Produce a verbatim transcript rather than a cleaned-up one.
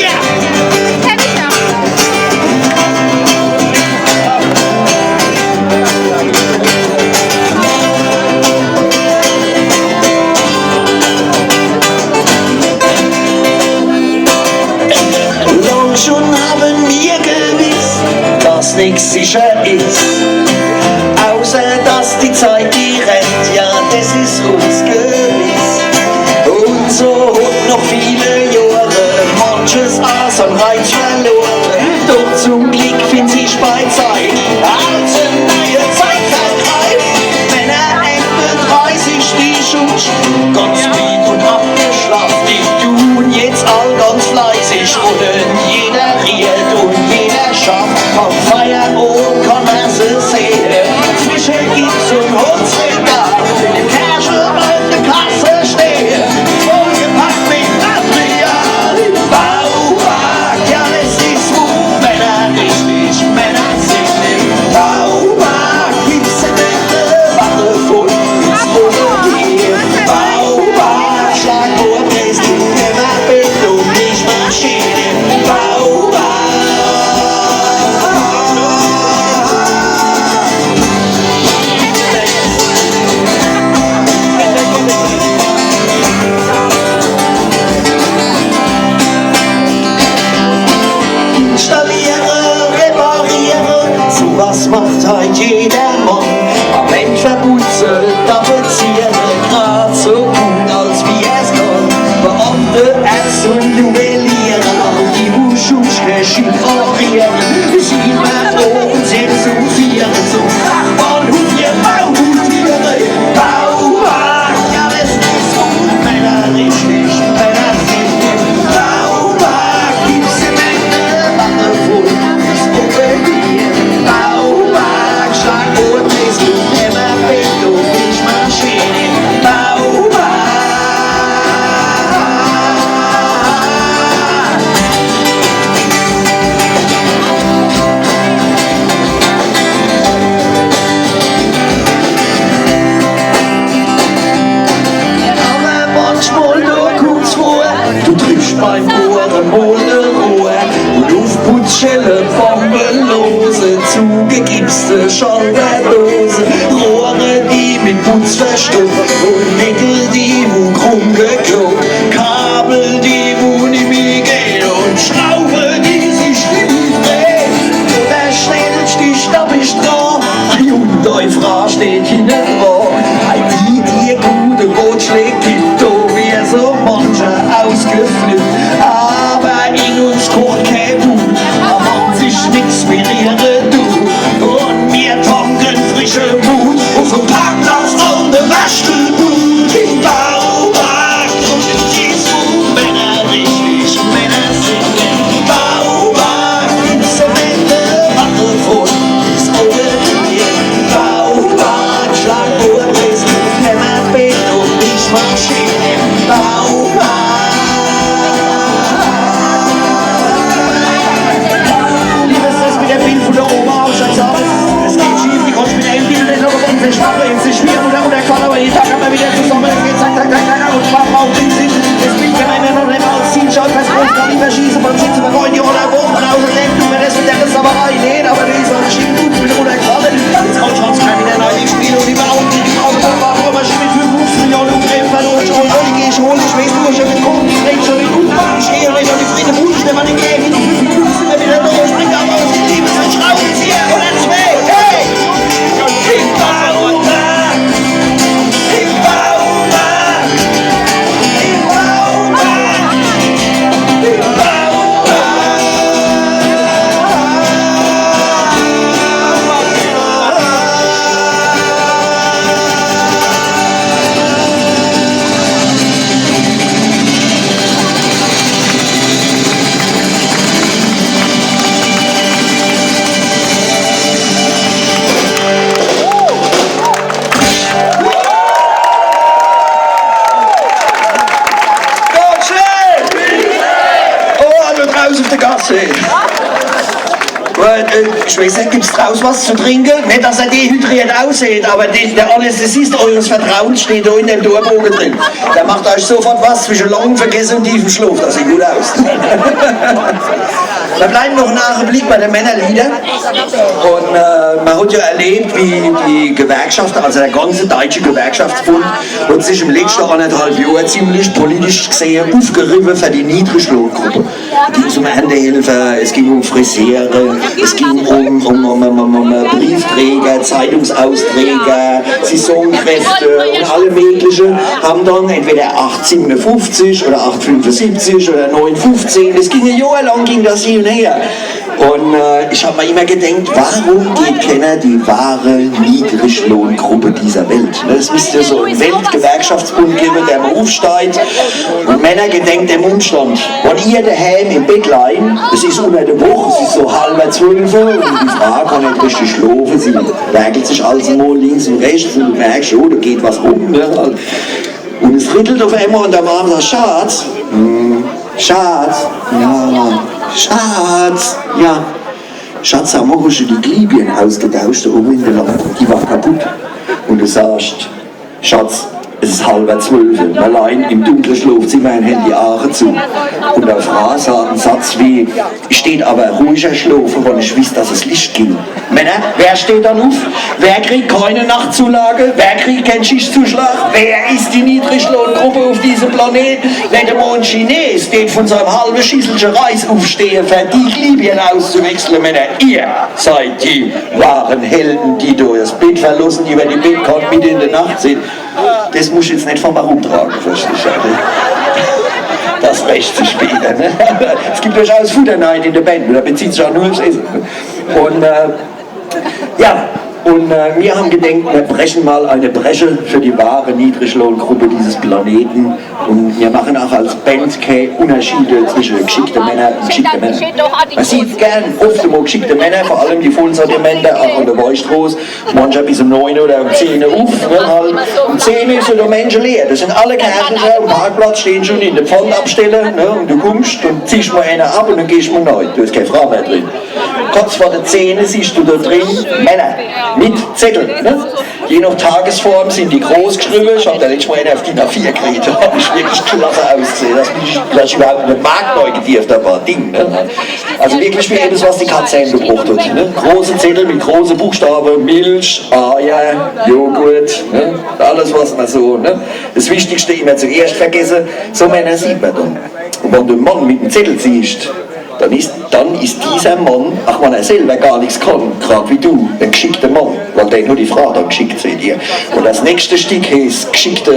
Ja! Kenn ich ja. Lang schon haben wir gewusst, dass nix sicher ist, außer dass die Zeit, die rennt, ja, das ist uns gewiss. Und so hat noch viele Jahre manches aus dem Reiz verloren. Doch zum Glück find sich bei Zeit als eine neue Zeit vertreibt. Männer Ende dreißig, die schon ganz müd und abgeschlafen, die tun jetzt all ganz fleißig und jeder rührt und jeder schafft. Am Feierabend kann man sie sehen, frische Gips und Holzregal, mit dem Kercher auf der Kasse stehen, vollgepackt mit Material. Baumarkt, ja, es ist gut, Männer richtig, Männer sind im Baumarkt. Gibt's eine Waffe voll ins Baumarkt, Schlagwort ist immer Bildung, nicht Maschinen. Baumarkt. Installiere, repariere, so was macht heut jeder Mann. Am Ende verputze, tapeziere, grad so gut als wie er's kann. Beamte, Ärzte und Juweliere, die Muschelschreschin parieren, sieht man oben sechs und vier zum Fachmann und ihr Baumutiere. Baumarkt, ja, es ist gut, Männer richtig, Männer sind im Baumarkt. Gibt's im Ende Waffe voll ins Baumarkt, Schlagwort ist immer Bildung, nicht Maschinen. Baumarkt. Aber manchmal nur kurz vor, du triffst beim Bohren mal e Rohr und auf Putzstelle Bombe lose, zugegipste Schalterdose, Rohre, die mit Putz verstopft und Nägel, die wo krumm geklopft, Kabel, die wo nimmi gehen und Schrauben, die sich nimmi drehen. Oder stellst dich da bist dran, und dei Frau steht hinne dran. Ei, die dir gute Rotschläg gibt, da wär so mancher ausgeflippt. Aber in uns kocht kee Wut, da kann sich nix berühre, du. Und mir tanken frische Mut auf dem Parkplatz an der Waschelbud. Im Baumarkt und die Männer richtig, Männer sind im Baumarkt. Im Zement, Waffe voll ins Baumarkt, Schlagwort ist Hämmer, Beton, nicht Maschinen. Baumarkt. Liebes, das mit dem Bild von der Oma aus, scheiße, aber es geht schief, die Gott mit einem Bild, der noch auf uns Schwache in sich schwirren und darunter kann, aber jeden Tag haben wir wieder zusammen, es geht zack, zack, zack, zack, und Schwachen auf den Sinn. Es bringt keiner mehr noch einmal Ziel, schaut, was groß kann, lieber schießen, beim Sitzen, bei Freunde oder wo, und außerdem tut mir das mit der Sauerei leid, aber die ist auch nicht gut, mit Oder Qualle, ganz Haushaltskriminal, ich spiele und überhaupt nicht im Auto, Papa, Papa, Schimmel für Fuchs, Million und Creme, Verlust, und Olli, geh ich, hol ich, weißt du, ich hab den Kuchen, ich dreh schon den Kuchen, ich stehe und ich hab die Friede, Mut, ich nehme an den Geld, ich bin Fuchs, ich bin wieder durch, ich bring aber aus dem Liebes und Schraubenzieher, oder zwei, hey! Ich baue Mann! Ich baue Mann! Ich baue Mann! Ich baue Mann! Gott schön! Oh, also draußen auf der Gasse. Weil, äh, ich weiß nicht, gibt's draußen was zu trinken? Nicht, dass er dehydriert aussieht, aber die, der Anästhesist eures Vertrauens steht da in dem Torbogen drin. Der macht euch sofort was zwischen langem Vergessen und tiefem Schlaf. Das sieht gut aus. Mir bleiwe noch en Ageblick bei de Männerlieder. Un äh, mer hot jo erlebt, wie die Gewerkschafte, also de ganze deitsche Gewerkschaftsbund, hot sich im letschte annerthalb Johr ziemlich politisch gesehe ufgeriwwe fer die Niedriglohngruppe. Es ging um Erntehelfer, es ging um Friseure, es ging um, um, um, um, um, um Briefträger, Zeitungsausträger, Saisonkräfte un alle mögliche hän dann entweder acht siebenundfünfzig oder acht fünfundsiebzig oder neun fünfzehn. Es ging e Johr lang, ging des hin un her. Un äh, ich hab mer immer gedenkt, warum geht kenner die wahre Niedriglohngruppe dieser Welt? Es misst jo so en Weltgewerkschaftsbund gewwe, der mol ufsteit. Un Männer, gedenkt de Umstand. Wann ihr dehääm im Bett leit, es is unner de Woch, es is so halwer zwölfe un die Fraa kann net richtig schlofe, sie werkelt sich als mol links un rechts un du merksch, oh, do geht was um. Ne? Un es rittelt uf emol un de Mann sagt: „Schatz, hm, Schatz, ja, Schatz, ja. Schatz, sag mol, hoscht du die Glühbirn ausgetauscht, do owwe in de Lamp? Die war kaputt.“ Un du sagsch: „Schatz, es is halwer zwölfe, mer leien im dunkle Schlofzimmer un hän die Aage zu.“ Un de Fraa sagt en Satz wie: „Ich dät awwer ruhiger schlofe, wann ich wisst, dass es Licht gibt.“ Männer, wer steht dann uf? Wer kriegt keine Nachtzulage? Wer kriegt kein Schichtzuschlag? Wer is die Niedriglohngruppe uf diesem Planet? Net emol en Chines dät vun seinem halwe Schüsselche Reis ufstehe, fer die Glühbirn auszuwechsle. Männer, ihr seid die wahren Helden, die do des Bett verlossen, die iwwer die Bettkant mitte in de Nacht sin. Des muss ich jetzt net vun mer rumtrage, verstehsch? Des rächt sich später. Ne? Es gibt durchaus Futterneid in de Band, do bezieht sich aa nur uffs Esse. Un äh, ja, un äh, mir hän gedenkt, mir breche mol e Brechle fer die wahre Niedriglohngruppe dieses Planeten. Un mir mache aa als Band kä Unnerschiede zwische gschickte Männer un gschickte Männer. Mer sieht gern oft emol gschickte Männer, vor allem die Vollsortimente, aa an de Woischstroß, manchmol bis um neun oder um zehn uf. Ne? Halt. Um zehn is schun de Menscheleer. Do sin alle Kercher, uf em Parkplatz stehn schun in de Pfandabsteller. Ne? Un du kummsch un ziehsch mol ääner ab un dann gehsch mol nei. Do is kä Fraa mehr drin. Kurz vor de zehn siehsch du do drin Männer mit Zettel. Ne? Je nach Tagesform sin die groß gschriwwe. Ich hab do letscht Mol ääner uf DIN A vier gekriet. Do hab ich wirklich klasse ausgesehe, dass ich, dass ich iwwerhaupt in de Markt nei gedierft hab, war Ding. Ne? Also wirklich wie ebbes, was die Katz hääm gebrocht hot. Ne? Große Zettel mit große Buchstawe, Milch, Eier, Joghurt, ne? Alles, was mer so, ne? Des Wichtigste immer zuerscht vergesse, so Männer sieht mer dann. Un wann du en Mann mit em Zettel siehsch, dann is, dann is dieser Mann, aa wann er selwer gar nix kann, grad wie du, en gschickte Mann, weil den hot die Fraa dann gschickt, seht ihr. Un des nächschte Stick heeßt gschickte